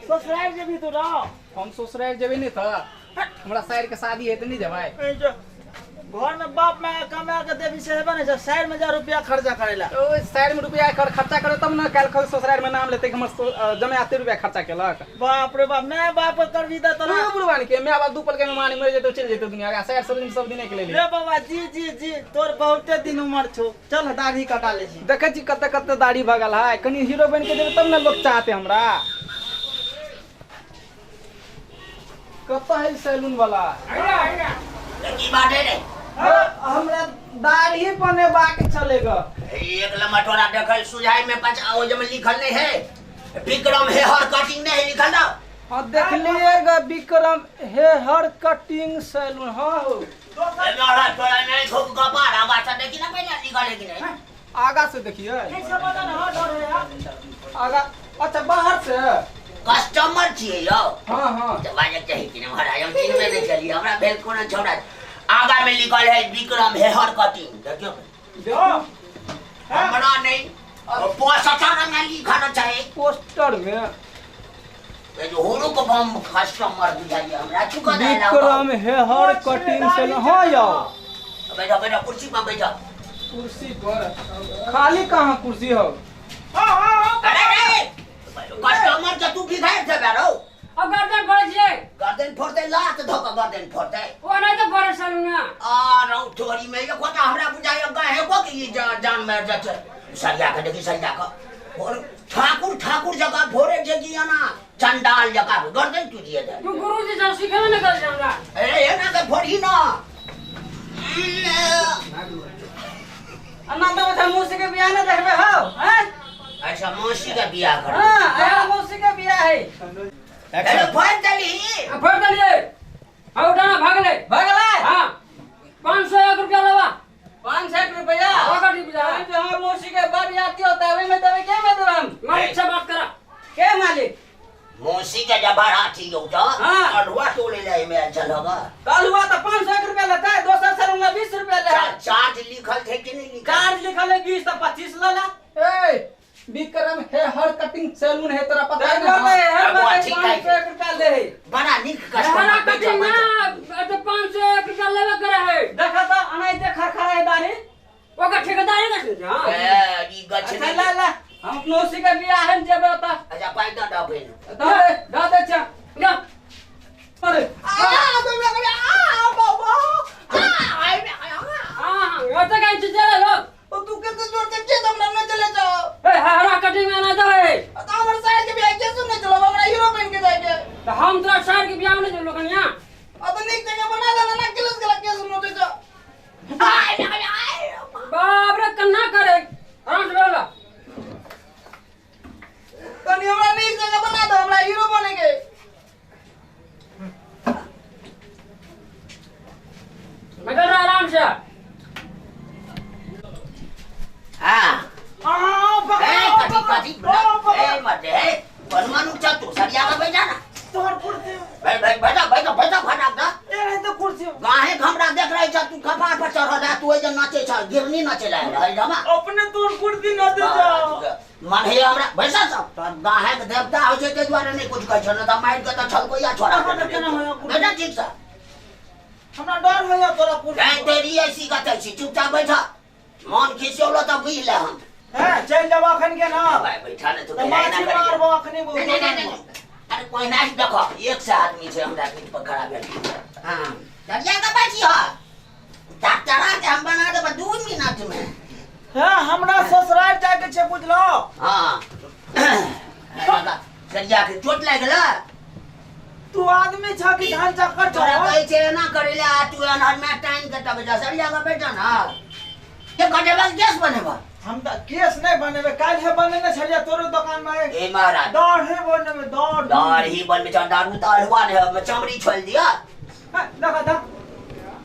ससुराल जेबी तू ना? हम ससुराल जेबै नहीं था, हमरा सायर के शादी है त नहीं जेबै। घर में बाप माय कमा के देबी से हेबे नहीं, सायर में जा रुपया खर्चा करेला। ओ सायर में रुपया खर्चा करे तब ना काल खल ससुराल में नाम लेते कि हमर जमे आते रुपया खर्चा केलक। बाप रे बाप, मैं बाप करबी त तोरा बुढ़वानी के मैं बाप दू पल के मेहमान मर जेतौ चल जेतौ दुनिया के सायर सब दिन सब दिन के ले। रे बाबा जी जी जी तोर बहुते दिन उमर छौ, चल दाढ़ी कटा ले छी। देखै छी कते कते दाढ़ी भगल है, कनी हीरो बन के देबे तब ना लोग चाहते हमरा। कत है सैलून वाला? की बात है रे? हमरा दाढ़ी बनेबाक चलेगा। एक लम्बा टोरा देखल सुझाई में पचा ओ जब लिखल नहीं है विक्रम हेयर कटिंग नहीं लिखल ना? हां देख लिएगा विक्रम हेयर कटिंग सैलून। हां हो लड़ा थोड़ा नहीं खूब कपार आवाज से देखी ना पहले लिखल है कि नहीं? आगा से देखिए कैसे पता ना डर है यार आगा। अच्छा बाहर से कस्टमर छियै यौ। हां हां तो बाजक चाही कि ना महाराज, हम चिन्हबे नहीं चलिए हमरा भेल कोनो छौड़ा। आगा में लिखल है विक्रम हेयर कटिंग, देखियो देखो हमरा नहीं पोस्टर में लिखल छै, पोस्टर में ये जो हुरु को बम कस्टमर बुझाइए हमरा चुका दे विक्रम हेयर कटिंग से। हां यौ बैठो बैठो कुर्सी पर बैठो। कुर्सी पर खाली कहां कुर्सी हो? हां हां अरे रे कस्टमर के तू बिगाड़ देबे रौ। अब गर्दन फोड़े छियै। गर्दन फोड़ते लात धो के गर्दन फोड़ते। ओ नहीं तो फोड़े सलून ना। आ रौ थोड़ी में ये कोटा हमरा बुझाय गए को कि जान मार जात सरिया के देखी सरिया के और ठाकुर ठाकुर जगह फोड़े जे जियाना चंडाल जगह गर्दन टूटिए दे। तू गुरुजी से सिखेबे न कर हमरा। ए एना के फोड़ी ना। अन्ना तो बता मौसी के बियाह न देखबे हो हैं? अच्छा मौसी के बियाह कर। हां आया मौसी के बियाह है। अरे फोड़ देली फोड़ देलिए। हां उठाना भागले भागले। हां 501 रुपया लेवा। 501 रुपया पकड़ बुझा। हम मौसी के बरियाती होता है में तबे के में देब हम? मालिक से बात करा। के मालिक? मौसी के जब बाराती हो तो अढ़वा टोले ले में चल होगा। कल हुआ तो 501 रुपया लेता है, दोसर से लूंगा 20 रुपया ले। चार्ज लिखल थे कि नहीं? चार्ज लिखल है 20 तो 25 ले ला। ए विक्रम हेयर कटिंग सैलून है तेरा पता है ना? है 501 रुपया ले है। बड़ा निक कस्टमर कटिंग ना तो 501 रुपया लेवे करे है। देखा तो अनाइते खरखरा है दाढ़ी ओकर ठेकेदारी गछ। हां ए ई गछ अच्छा ला ला हम मौसी के बियाह है जेबे त। अच्छा पाई द दबे दे द दे छ जा। अरे आ तो मैं आ बाबा आ हां ओते काई चले लोग। ओ तू कैसे जोर से के हमरा न चले जाओ। ए हरा कटिंग में ना जावे। तो हमर साइड के बियाह कैसे नहीं चलो, हमरा हीरो बन के जाएंगे। तो हम तोरा साइड के बियाह में नहीं चलो कन्या। अब तो निक जगह बना देना ना किलस गला केस नोटे जा। बाप रे कन्ना करे आराम से बोला। कनी हमरा निक जगह बना दो, हमरा हीरो बनेंगे। मगर आराम से। हां हां पकड़ कटी ए मत दे बनमानु चा तू सरिया का बैठा ना तोहर कुर्सी। भाई बैठा बैठा बैठा फटाक दा। ए रहे तो कुर्सी गाहे हमरा देख रही छ तू कपार पर चढ़ जा तू ए जे नाचे छ गिरनी नाचे ला रही जमा अपने तोर कुर्सी न दे जा मन हे हमरा बैसा सब तोर गाहे के देवता हो छै ते द्वारे नहीं कुछ कहै छ न त मार के त छलकोइया छोड़ा बैठा ठीक से। हमरा डर होया तोरा कुर्सी। ए तेरी ऐसी गत छी चुपचाप बैठा। मन खिसियौलो त बुझि ले हम। हां चल जाब अखन के ना भाई बैठा ने तू माछी मारबो अखने नहीं नहीं नहीं। अरे कोई नहीं देखो एक से आदमी छै हमरा पीठ पर खड़ा भेल। हां डरिया के बाची हो डॉक्टरा के हम बना देब 2 मिनट में। हां हमरा ससुराल जाय के छै बुझलो। हां डरिया के चोट लागि गेल। तू आदमी छ कि धान चक्कर छ? तोरा कहै छै एना करे ले आ तू एनहर में टाइम के तब जा सरिया के बैठा ना। के कटेबा केस बनेबा? हम त केस नहीं बनेबे, काल हे बनेने छलिया तोरो दुकान में। ए महाराज दाढ़ी बनेबे दाढ़ी दाढ़ी बनबे छ दारू त अढ़वा ने में चमड़ी छोल दिया। हां देखा ता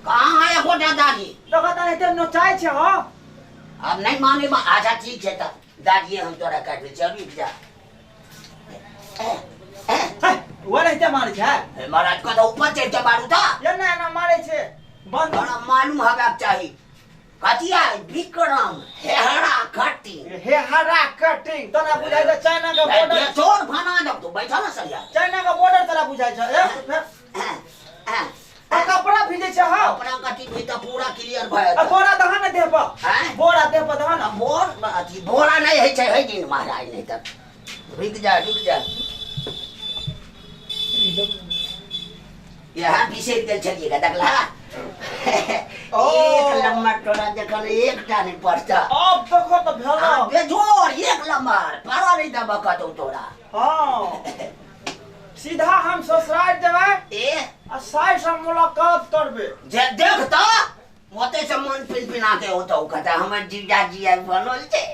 कहां है एकोटा दाढ़ी? देखा ता एते नचाय छै। हां अब नहीं माने बा। अच्छा ठीक छै त दाढ़ी हम तोरा काट ले चल जा। वो रहते मारे छै। ए महाराज का तो ऊपर चढ़ के मारू था। ये ना ना मारे छै बंद तोरा मालूम हबाक चाही। कथिया विक्रम हेहरा कटिंग। हेहरा कटिंग तना बुझाय त चाइना के बॉर्डर चोर बना दब तो बैठा ना सरिया चाइना का बॉर्डर तोरा बुझाइ छ ए कपड़ा भिजै छ हां कपड़ा कटी भी त पूरा क्लियर भए आ बोरा दहा न देह पर बोरा देह पर दहा न बोर अथी बोरा नहीं है छै है दिन महाराज नहीं त रुक जा रुक जा यहाँ बिसरि गेल छलियै देखला एक नंबर तोरा जखन एकटा नहीं पड़ता अब देखो त भेल बेजोर एक नंबर पारा नहीं दबा कतौ तोरा हां सीधा हम ससुराल जेबै ए आ साइ से मुलाकात करबे जे देख त ओते से मन पिनपिना के होतौ कहता हमर जीजा जी आइ बनल छै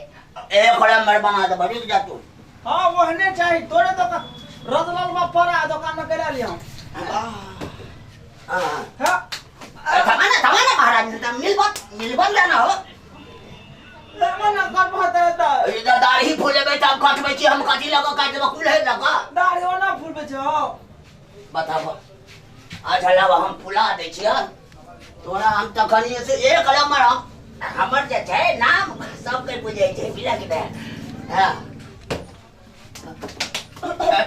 एक नंबर बना देबै रुक जा तू हां ओहने चाही तोरे दोकान रजलाल बा परा दुकान में गेला लियो हां हां थमा ना महाराज त मिलबत मिलबत ना हो मन करबो त ई त दाढ़ी फुलेबै तब कटबै छी हम कथी लग काटि देबै कुल है लग दाढ़ी ओना फुलबै छ बताब अच्छा लाब हम फुला दै छियै तोरा हम तखनिए से एक नंबर हम हमर जे छै नाम सबके बुझै छै बुझला कि नहि हां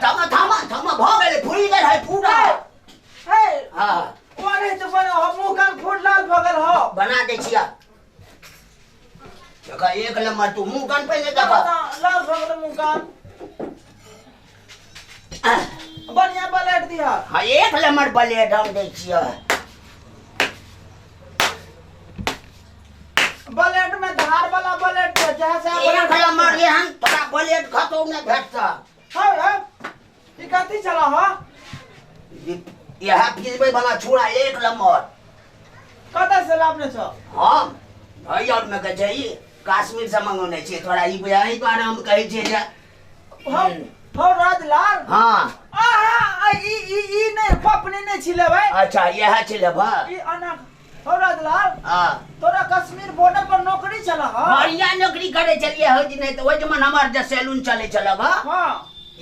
थमा थमा थमा भ गेलै फुलि गेल है पूरा हे हां ओने त बना हम मुंह कान फूट लाल भ गेल हो बना दै छियै देखा एक नंबर तू मुंह कान पहिले देखा लाल भ गेल मुंह कान बढ़िया ब्लेड दिया हां एक नंबर ब्लेड हम दै छियै ब्लेड में धार वाला ब्लेड छै जहाँ से एक नंबर एहन तोरा ब्लेड कतौ नहि भेटत हां हां ई कथी छला हो यह फिरबै वाला छुरा एक नंबर कतऽ से लाबने छ हम भैया में के छै कश्मीर से मंगौने छियै तोरा ई बुझाइ दुआरे हम कहै छियै जे हम हो राजलाल हां आहा ई ई ई नै पपनी नै छी लेबै अच्छा यह छी लेबै ई अना हो राजलाल हां तोरा कश्मीर बॉर्डर पर नौकरी छला हां बढ़िया नौकरी करे छलियै हो जी नहीं त ओइ जमाना हमर जे सैलून चलै छल गा हां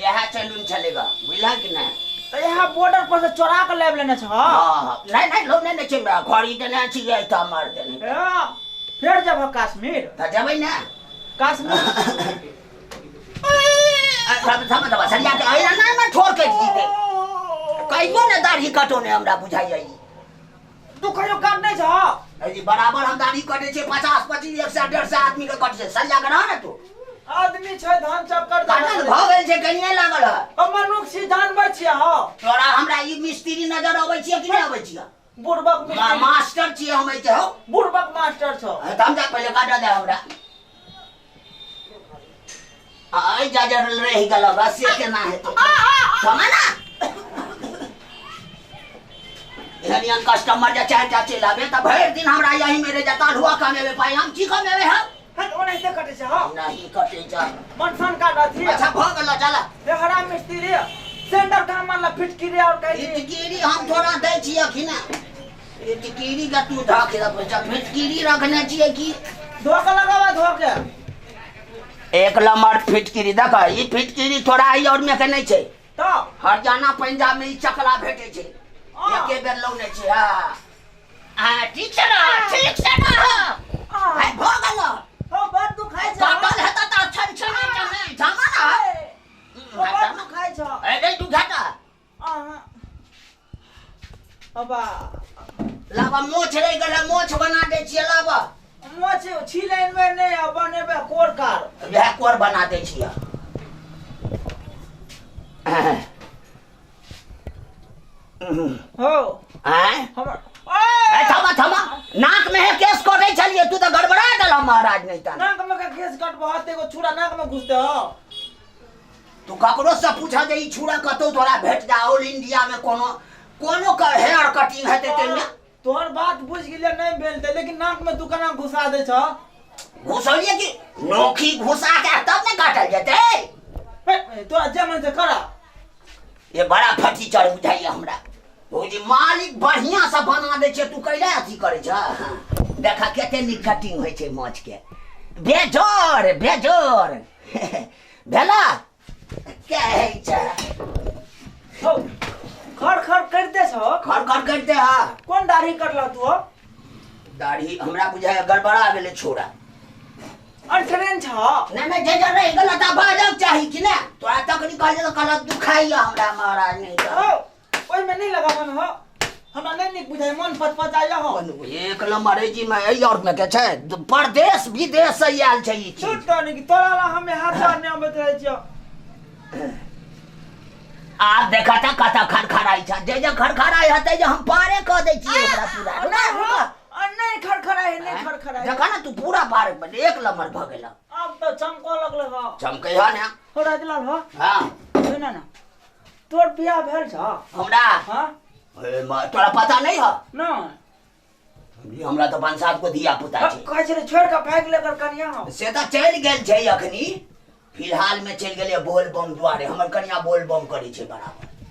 यह सैलून चलेगा बुझला कि नहीं त यहाँ बॉर्डर पर से चोरा के लाबि लेने छ हां नहीं नहीं लो नहीं छै खरीदने छियै त हमर देने हां फेर जब कश्मीर त जेबै ना कश्मीर थम थम थम सरिया के अइना ना ना छोड़ के जीते कहियो ने दाढ़ी कटोने हमरा बुझाइया तू कहियो काटने छ जी बराबर हम दाढ़ी कटै छै 50 25 100 150 आदमी के कटै छै सरिया के रह ने तू आदमी छै धान चक्कर काटल भ गेल छै कनिए लागल है हम मनुख छी जानवर छियै हां तोरा हमरा ई मिस्त्री नजर अबै छियै कि नहि अबै छियै बुड़बक मिस्त्री मास्टर छियै हम ऐते हो बुड़बक मास्टर छौ त हम जा पहिले काट दे हमरा आई जा जा रहि गेल बस से केना हेतै थमा ना एहन एहन कस्टमर जे चारि टा चलि आबे त भरि दिन हमरा यही में रहि जाता ढुआ कमेबै पाइ हम की कमेबै हम हट ओनाहिते कटै छै हां नहीं कटै छै मनसन काट अथी अच्छा भ गेल चला हे हराम मिस्त्री सेंटर कहाँ मारला फिटकिरी और कहि फिटकिरी हम थोड़ा दै छियै कि ना फिटकिरी के तू धऽ के रखबै छ फिटकिरी रखने छियै कि धोके लगावा धोके एक नंबर फिटकिरी देख ई फिटकिरी थोड़ा ई और में के नहीं छै त हरियाणा पंजाब में ई चकला भेटै छै एके बेर लौने छै हां हां ठीक छै ना ठीक छै ना हां भ गेल हो बड़ दुखाइ छै काटल हेतै त छन छन छन जमा ना हो बड़ दुखाइ छै ए रे दुखाता अबा लाबा मोछ रहि गेल मोछ बना दै छियै लाबा मोछ छिलेनबै नहि आ बनेबै कोर कार वएह कोर बना दै छियै हो आँय हमर ए थमा थमा नाक में है केस कटै छलियै तू तऽ गड़बड़ा देलह महाराज नहीं त नाक में के केस कटबो एगो छुरा नाक में घुसते हो तू ककरो से पूछा जे ई छुरा कतौ तोरा भेट जा ऑल इंडिया में कोनो कोनो के हेयर कटिंग हेतै तैमे तोहर बात बुझ गेलियै नहीं भेल ते लेकिन नाक में तू केना घुसा दै छ घुसलियै कि नोखी घुसा के तब ने काटल जेतै तोरा जे मन से करा ये बड़ा फटीचर बुझाइया हमरा भौजी मालिक बढ़िया से बना दै छै तू कैला अथी करै छ देखा कते नीक कटिंग होइ छै माछ के बेजोर बेजोर भेला कहै छै हौ खर खर करिते छौ खर खर करिते हा कोन दाढ़ी कटलह तू हो दाढ़ी हमरा बुझाइया गड़बड़ा गेलै छोरा अनट्रेन छ। नहीं नहीं जे जे रहि गेल त बाजक चाही कि ने तोरा तक नहीं कहल त कहलक दुखाइया हमरा महाराज नहीं त हो ओइ में नहीं लगावन हो हमरा नहीं नीक बुझाइ मन पचपचाइया हो। एक नंबर जी में एहि और में के छै परदेश विदेश से आयल छै ई चीज। छूट तो नहीं तोरा ला हमे हाथ से नहीं अबैत रहै छियो। आब देखा त कत खड़खड़ाइ छै जे जे खड़खड़ाइ हेतै जे हम पारे क दै छियै ओकरा पूरा। नहीं हो नहीं खड़खड़ाइ है नहीं खड़खड़ाइ। देखा ना तू पूरा पार एक नंबर भ गेल। आब त चमको लगले हो। चमकै ह ने हो राजलाल हो। हां सुन ना तोर बियाह भेल छ हमरा? हां तोरा पता नहीं है? नहीं हमरा तो 5-7 को धिया पुता छै। कहै छै छोड़ के भागि लेकर कनिया हो। से त चलि गेल छै अखनी फिलहाल में चलि गेलै बोल बम दुआरे। हमर कनिया बोल बम करै छै बराबर।